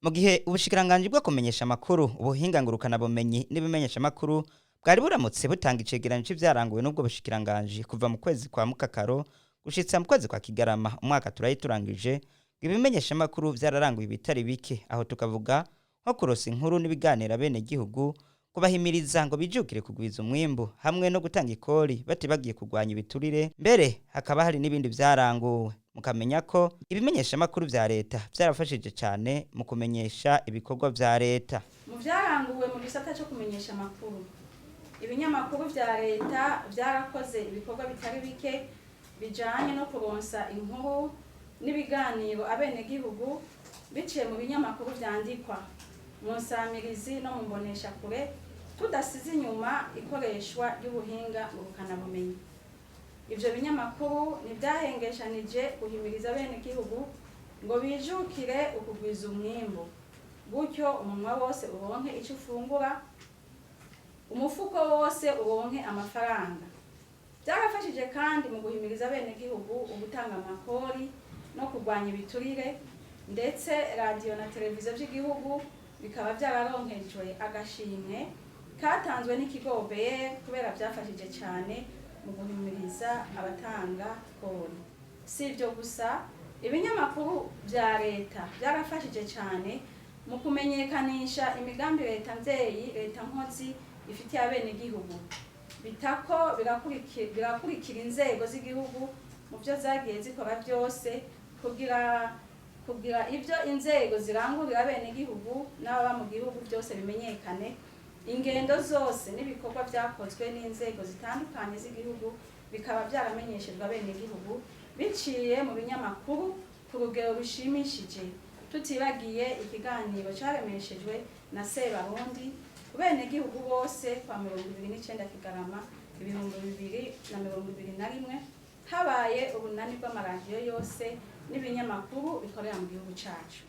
Mu gihe ubushikiranganji bwo kumenyesha amakuru, ubuhinga ngurukanabumenyi n'ibimenyesha amakuru bwari buramutse butanga icegeranyo c'ivyaranguwe n'ubwo bushikiranganji kuva mu kwezi kwa Mukakaro gushitsa mu kwezi kwa Kigarama umwaka turayi turangije, ibimenyesha amakuru vyararanguye ibitari bike. Aho tukavuga nko kurosa inkuru n'ibiganiro abenegihugu, kubahimiriza ngo bijukire kugwiza umwimbu hamwe no gutanga ikori batibagiye kurwanya ibiturire, mbere hakaba hari n'ibindi vyaranguwe. Mukamenya ko ibimenyesha amakuru vya leta vyarafashije cane mu kumenyesha ibikorwa vya leta. Mu vyaranguwe mu gisata co kumenyesha amakuru, ibinyamakuru vya leta vyarakoze ibikorwa bitari bike bijanye no kuronsa inkuru n'ibiganiro abenegihugu biciye mu binyamakuru vyandikwa, mu nsamirizi no mu mboneshakure, tudasize inyuma ikoreshwa ry'ubuhinga ngurukanabumenyi. Ivyo binyamakuru ntivyahengeshanije guhimiriza abenegihugu ngo bijukire ukugwiza umwimbu, gutyo umunwa wose uronke ico ufungura, umufuko wose uronke amafaranga. Byarafashije kandi mu guhimiriza abenegihugu ugutanga amakori no kurwanya ibiturire, ndetse radiyo na televiziyo by'igihugu bikaba byararonkejwe agashimwe katanzwe n'ikigo OBR kubera byafashije cyane mu guhimiriza abatanga kori. Si ibyo gusa, ibinyamakuru bya leta byarafashije cyane mu kumenyekanisha imigambi leta mvyeyi, leta nkozi ifitiye abenegihugu. Bitako birakurikira inzego z'igihugu mu byo zagiye zikora byose, kugira ibyo inzego zirangurira abenegihugu n'ababa mu gihugu byose bimenyekane. Ingendo zose n'ibikorwa byakozwe n'inzego zitandukanye z'igihugu bikaba byaramenyeshejwe abenegihugu biciye mu binyamakuru ku rugero rushimishije, tutibagiye ikiganiro caremeshejwe na Sebarundi ku benegihugu bose kwa 29 Kigarama 2021, habaye ubunani bw'amaradiyo yose n'ibinyamakuru bikorera mu gihugu cacu.